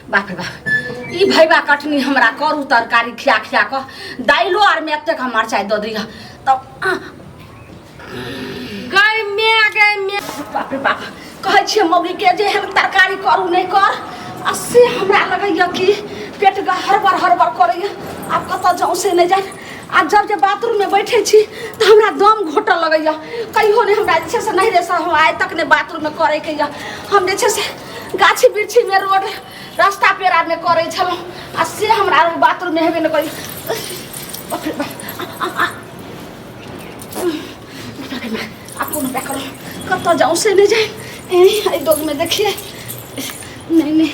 बाप रे बाप, ई भैबा कटनी हमरा करू तरकारी खिया खिया कऽ दाइलो आरमे एतेक हम मरचाइ दऽ दैया तब गै मे, गै मे। बाप रे बाप, कहै छियै मौगीके जे एहन तरकारी करू नहि कर, आ से हमरा लगैया कि पेट हड़बड़ हड़बड़ करैया। आब कतऽ जाउँ से नहि जानि। आ जब जे बाथरूममे बैठै छी तऽ हमरा दम घोटऽ लगैया। कहियो नहि हमरा जे छै से नैहरेसँ हम आइ तक नहि बाथरूममे करैके यऽ। हम जे छै से गाछी वृक्षीमे रोड रास्ता पेड़ामे करै छलहुँ, आ से हमरा बाथरूममे हेबे नहि करै। बाप रे बाप, आब कोनो उपाय करू, कतऽ जाउँ से नहि जानि। एहि डोगमे देखिए, नहि नहि,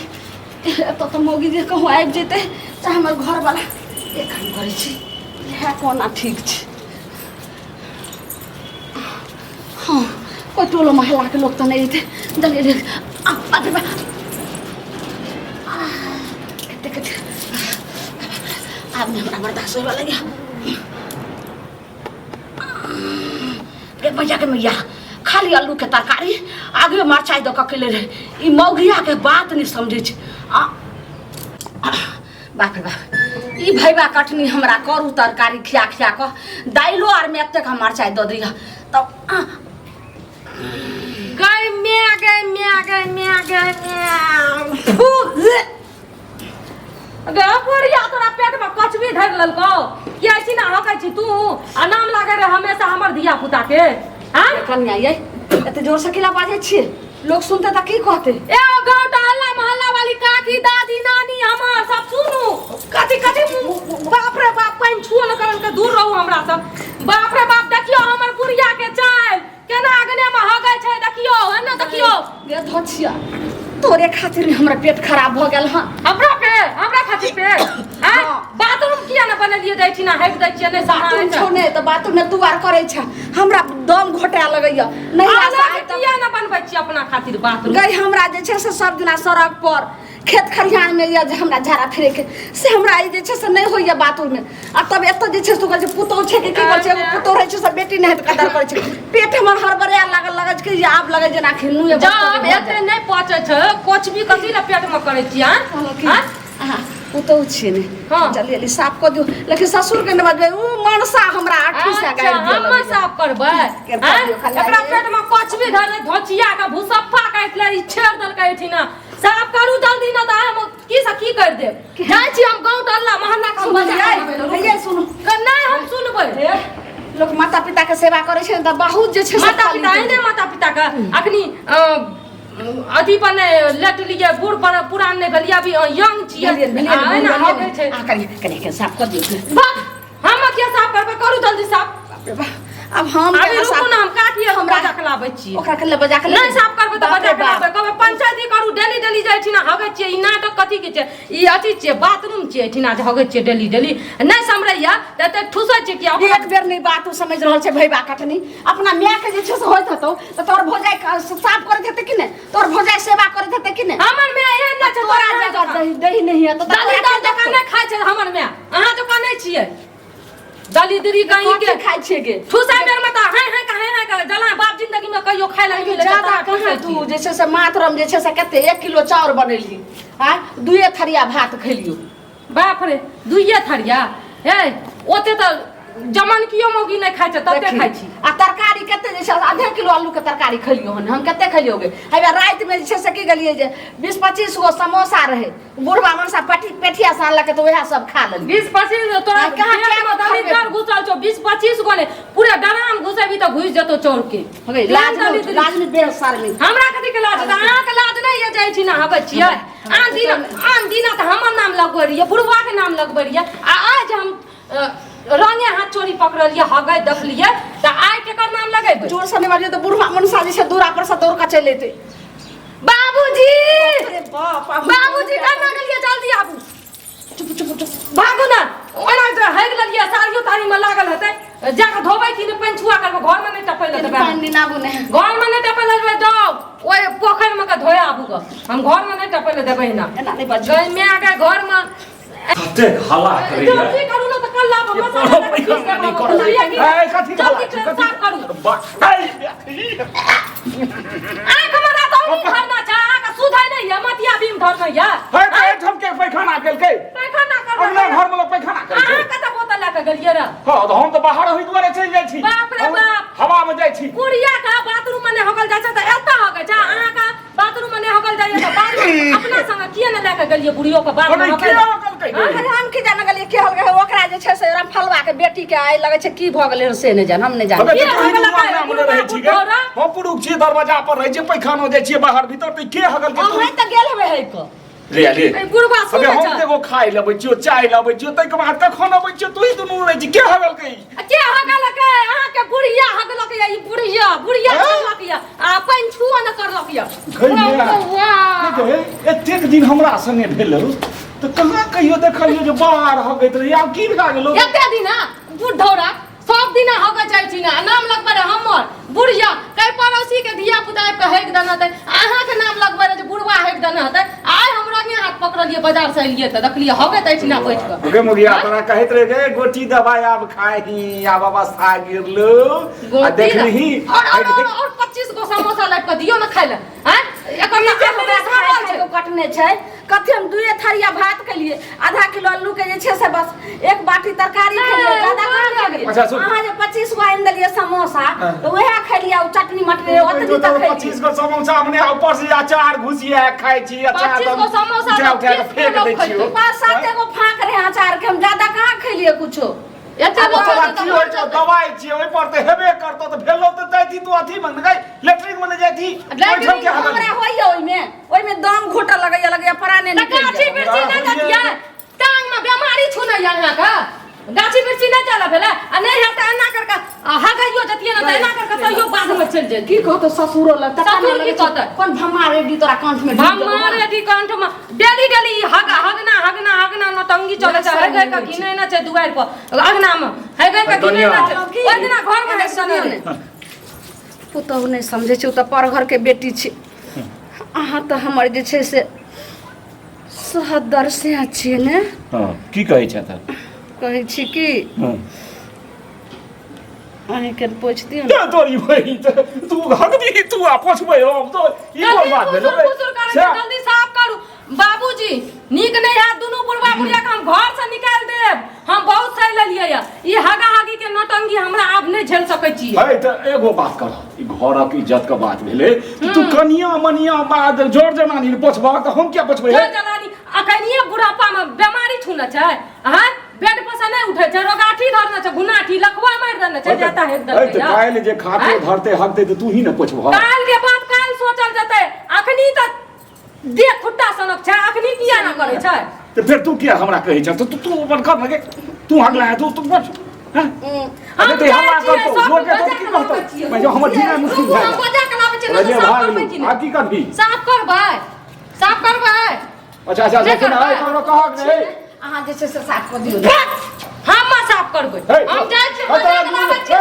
एतऽ तऽ मौगी जे कहूँ आबि जेतै तऽ हमर घरवला। एक काम करै छी, इएह कोना ठीक छै। हँ, कोइ टोलो मोहल्लाके लोक तऽ नहि अयतै। जल्दी रे, बाप रे बाप, कते कते आब नहि हमरा बर्दाश्त होइवला यऽ। गे मैया, के मैया, खाली आलूके तरकारी आगे मरचाइ दऽ कऽ केले रहै। ई मौगियाके बात नहि समझै छै। आ बाप रे बाप, ई भैबा कटनी हमरा करू तरकारी खिया खिया कऽ दाइलो आरमे एतेक हम मरचाइ दऽ दैया तब। गै मे, गै मे, गै मे, गै मे। फू गे बुढ़िया, तोरा पेट में कचबी धरि लेलकौ कि ऐसी ना हकै छी तू? आ नाम लागे रहे हमेशा हमर धिया पुता के। हाँ कनिया, ये एते जोर से किला बाजै छियै? लोग सुनते तऽ की कहते? ए गाँव टहला मोहल्ला वाली काकी, दादी, नानी हमर सब सुनू, कथी कथी। बाप रे बाप, पानि छुओ न करन के दूर रहू हमरा सब। बाप रे बाप, देखियो हमर बुढ़िया के चाल केना अगने में हगै छै, देखियो एने देखियो। गे धोछिया, तोरे खातिर हमरा पेट खराब भऽ गेल। हँ, हमरा पे, हमरा खातिर पे? आँय, बाथरूम किया ने बनेलियै? जाइ छी ना हगि दै छियै, नहि बाथरूम छौ नहि तऽ बाथरूम मे तू आर करै छ। हमरा दम घोटा लगैया नहीं। अलग किया ने बनबै छी अपना खातिर बाथरूम? गई, हमरा जे छै से सब दिना सड़क पर खेत खरिहान में या जे हमरा झाड़ा फिरे के से हमरा ई जे छै से नहि होइया बाथरूम में। आ तब एतऽ जे छै से कहै छै पुतोह छै कि की कहै छै, एगो पुतोह रहै छै से बेटी नहि हेतै, कदर करै छै। पेट हमर हड़बड़ाय लागल, लगै छै कि आब लगै जेना खिन्नू। जब एते नहि पचै छै कोचबी कथी लए पेट में करै छी? आँ, अहाँ पुतोह छियै ने? हाँ। जल्दी जल्दी साफ कऽ दियौ, लेकिन ससुर के नहि बजबै, उ मनसा हमरा आठी से अच्छा, गाड़ि दिअ हम लगैया। साफ करबै? करबै आँय? दियौ खाली। एकरा पेट में कोचबी धरले, धोचिया के भूसप्पा काटि ले, ई छेड़ देलकै एठिना। साफ करू जल्दी, न तऽ हम की से की कर देब। जाइ छी हम गाँव टल्ला मोहल्ला के हम बजा सुनलियै? के आबै लए। हैये सुनू। नहि, हम सुनबै। हे, लोक माता पिता के सेवा करै छै ने तऽ बहुत जे छै से माता फल पिता मिलै ने, माता पिता के अखनी अथी पर नहि लेटलियै, बूढ़ पर पुरान नहि भेलियै, अभी यंग छियै। भेलियै, भेलियै, आ एना भेलियै। हो गेल छै। अहाँ कनि कनि कनि साफ कऽ दियौ। बाप, हम किया साफ करबै? करू जल्दी साफ। बाप रे बाप, आब हम अभी केना रुकू साफ ने, हम काकी हमरा हमरा बजा के लाबै छी। ओकरा के ले बजा के ले। नहि साफ करबै तऽ बाप बजा रे के बाप। लाबै, कहबै पंचायती करू। डेली डेली जाइ छी ने हगै छियै। ई नाटक कथी के छै? ई अथी छियै, बाथरूम छियै एहिठिना जे हगै छियै डेली डेली? नहि सम्हरैया तऽ एते ठुसै छियै कि अपना एक बेर नहि बात ओ समझ रहल छै। भैबा कटनी, अपना माय के जे छै से होइत हेतौ तऽ तोहर भौजाइ साफ करैत हेतै कि नहि? तोहर भौजाइ सेवा करैत हेतै कि नहि? हमर माय एहन नहि छै। तोरा तोरा जगह जकाँ। दही दही नहि है तऽ दली तोरा दल जकाँ नहि खाइ छै हमर माय, अहाँ जकाँ नहि छियै दलिदरी कहीं कथी के। खाइ छियै गे? ठुसाइ बेर में तऽ हाय हाय हाय हाय करे जला बाप जिंदगी में कहियो खाइ लए मिले। ज्यादा कहाँ तू जे छै से मातरम जे छै से कते 1 किलो चाउर बनेलही आँय, दुए थरिया भात खेलियौ। बाप रे, दुइये थरिया? हे, ओते तऽ जमनकियो मौगी नहि खाइ छै तते देखी। खाइ छी। आ तरकारी कते जे छै, आधे किलो आलू के तरकारी खेलियौ हन हम। कते खेलियौ गे? हेबे रातिमे जे छै से की गेलियै जे 20-25 गो समोसा रहै, बुढ़वा मनसा पटी पेठिया से आनलकै तऽ वएह सब खा लेलियै। 20-25 तोरा आ कहाँ पेट कए में गो खरबे? दलिदर घुसल छौ। 20-25 गो ने, पूरा डराम घुसेबी तऽ घुसि जेतौ चौर के। हे गै, लाज नहि दलिदरी। लाज नहि, बेशर्मी। हमरा कथी के लाज हेतै? अहाँके लाज नहि यऽ? जाइ छी ना हबै छियै। आन दिन आन दिना तऽ हमर नाम लगबै रहियै, बुढ़वा के नाम लगबै रहियै, आ आज हम रंगे हाथ चोरी पकड़लियै, हगै देखलियै, तऽ आइ केकर नाम लगेबै? जोर से नहि बाजियौ तऽ बुढ़वा मनसा जे छै दूरा पर से दौड़ कऽ चलि एतै। बाबूजी! अरे बाप, आब बाबूजी, कहाँ गेलियै? जल्दी आबू। चुप चुप चुप। भागू ना, ओना जे हगि लेलियै, साड़ियो ताड़ी में लागल हेतै, जाकऽ धोबै कि नहि? पानि छुआ करबै, घरमे नहि टपै लए देबै। पानि निनाबू नहि। घरमे नहि टपै लए देबै, जाउ ओहि पोखरिमे के धोए आबू गऽ, हम घरमे नहि टपै लए देबै। ना एना नहि बाजू। गै माय गै, घरमे कतेक हल्ला करैया। जल्दी करू ना तऽ कल्ला पर मसाला कोनो दऽ कऽ पीस पैसा देब। नहि करत। बुझलियै कि? ए, कथी हल्ला जल्दी छै? से कथी? साफ करू। आँख में रात औरी धरना छै, अहाँके सुधै नहि यऽ, मतिया बीम धरना यऽ। हे, एहिठाम के पैखाना केलकै? पैखाना करबै। अंगना घर में लोग पैखाना करै अहाँ छै? कतऽ बोतल लए कऽ गेलियै रह? हाँ, तऽ हम तऽ बाहर ओहि दुआरे चलि जाइ छी। बाप रे हम बाप। हवा में जाइ छी। बुढ़िया का बाथरूम में नहि होगल जाइ छै तऽ एतऽ होगै छै। अहाँ का बाथरूम में नहि होगल जाइए तऽ बाथरूम अपना संग किए नहि लए कऽ गेलियै बुढ़ियो के बाथरूम अरे होगल? के होगलकै गे? अरे हम की जाने गेलियै के होल ओकरा, जे छै से रामफलवा के बेटी के आइ लगै छै की भऽ गेलै हन से नहि जान, हम नहि जान। अबे के तऽ तू ही हगलकै? दुनू अंगना मे रहै छी गे। बुढ़ौरा? हम पुरुख छियै, दरवाजा पर रहै छियै, पैखानो जाइ छियै बाहर भीतर, तऽ के हगलकै? तू अहाँ तऽ गेल हेबै है कऽ। ले ले। ए, बुढ़बा अबे सुनै हम छै। तऽ एगो खाय लबै छियो, चाय लबै छियो, ताहिके बाद कखन अबै छियो, तू ही दुनू रहै छी, के हगलकै? आ के हगलकै? अहाँके बुढ़िया हगलक या ई बुढ़िया बुढ़िया हैं? छलक या आ पानि छुआ न करलक या। गै माय। वाह। गै, एतेक दिन हमरा संगे भेल तऽ कहाँ कहियो देखलियो जे बाहर हगैत रही, आब की भए गेलो? एते दिना बुढ़ौरा सब दिना हगै जाइ छी ना, नाम लगबै रहे हमर बुढ़िया, कै पड़ोसी के धिया पुता आबि कऽ हेक देने हेतै, अहाँके नाम लगबै रहे जे बुढ़वा हेक देने हेतै। आइ हम रंगे हाथ पकड़लियै, बाजार से एलियै तऽ देखलियै हगैत अछि ना बैठ कऽ। गे मुगिया, तोरा कहैत रहे गे, गोटी दवाई आब खाही, आब अवस्था गिरलो आ गोटी देखलिही। और और और और 25 गो समोसा लाबि कऽ दियौ ने खाइ लए। आँय, एकर ई जे तऽ हमरा आब खाय खाय खाय के कटने छै कथी? हम दुए थरिया भात खेलिए, आधा किलो आलू के जे छै से बस एक बाटी तरकारी खेलिए, नहि, ज्यादा ओ कहाँ कहाँ खेलिए। अच्छा, सुन। अहाँ जे 25 गो आनि देलिए समोसा हाँ। तऽ वएह खेलिए, ओ चटनी मटनी ओतनी तक खेलिए। 25 गो समोसा अपने ऊपर से अचार घुसिया खाइ छी, अचार 25 गो समोसा उठा तऽ उठा के 20 फेंक गो दै छियौ। खैतै। पाँच सात गो फाँक रहे अचार के, हम ज्यादा कहाँ खेलिए कुछो। एते आब लोक तोरा खेतै की तऽ होइ छौ? दवाइ छियै, ओहि पर तऽ हेबे करतौ, तऽ भेलो तऽ जाइती तू अथी मे ने गै, लेटरिन मे ने जाइती। लेटरिन ओहिठाम के हालत। हमरा होइया ओहिमे, ओहिमे दम घोटऽ लगैया, लगैया प्राणे तऽ निकलि गाछी जायत। बिरछी नहि जतियै? टांग मे बेमारी छुनै अहाँके, गाछी बिरछी नहि चलऽ भेलै आ नहि हैत तऽ एना कर कऽ आ हगैयो जतियै ने तऽ एना कर कऽ तैयो बाधमे चलि जैतियै। की कहतो ससुरो लग तका ससुर नहि की लगै छै, कहतै? कोन भम्मा रेडी तोरा कंठ में ढुकि गेलौ? भम्मा रेडी कंठ मे डेली डेली ई हग हगना हगना हगना नौटंकी चलै छै। हगै कऽ घिनै ने छै दुआरि पर, अगना मे हगै कऽ घिनै ने छै। ओहि दिना घर मे हगि देने रहै। पुतहु नहि समझै छै, ओ तऽ पर घरके बेटी छै। अहाँ तऽ हमर जे छै से सहदर्शे छियै ने। हँ, की कहै छै तऽ? कहै छी कि हँ। अहीँके पोछि दियौ ने। ते तोरी बहिन, ते तू हगबी तू आ पोछबै हम तो ई कोन जल्दी बात भेलो? फुसुर फुसुर करै छै, जल्दी साफ करू बाबूजी। नीक नहि हैत, दुनू बुढ़वा बुढ़िया के हम घर से निकालि देब। हम बहुत सहि लेलियै या ई हगा हगी के नौटंकी हमरा आब नहि झेल सकै छी। है तऽ एगो बात कर, ई घरक इज्जत के बात भेलै, तू कनिया मनिया बाद जोर जनानी पोछबह तऽ हम किया पोछबै? जोर जनानी अखनिये बुढ़ापा मे बेमारी छूने छै, आँय, बेड पर से नहि उठै छै, रोगाठी धरने छै, घुनाठी लखवा मारि देने छै, जाता हेक है देलकै। तऽ काल्हि जे खाते आँय? धरते हगते तऽ तू ही ने पोछबह। काल्हि के बात काल्हि सोचल जेतै, अखनी तऽ देह खुट्टा सनक छै, अखनी किया ना करै छै? तऽ फेर तू किया हमरा कहै छह? तू तू अपन कर ने गे, तू हगला है, तू तू पोछ। हैं? हम अरे तऽ जाइ हल्ला छियै, करतौ सब लोक के बजा तऽ की के कहतौ? लाबै छियै। भाई, हमर जीना मुश्किल रुकू, भए हम गेल। बजा के लाबै छियै, नहि अरे तऽ साफ भाग करबै कि लू। आ नहि? की करबी? साफ करबै, साफ करबै। अच्छा अच्छा, नहि अच्छा, सुन, करबै। ककरो कहक नहि। अहाँ जे छै से साफ कऽ दियौ। हम साफ करबै। हे, हम जाइ छियै, हे, बजा के लाबै छियै।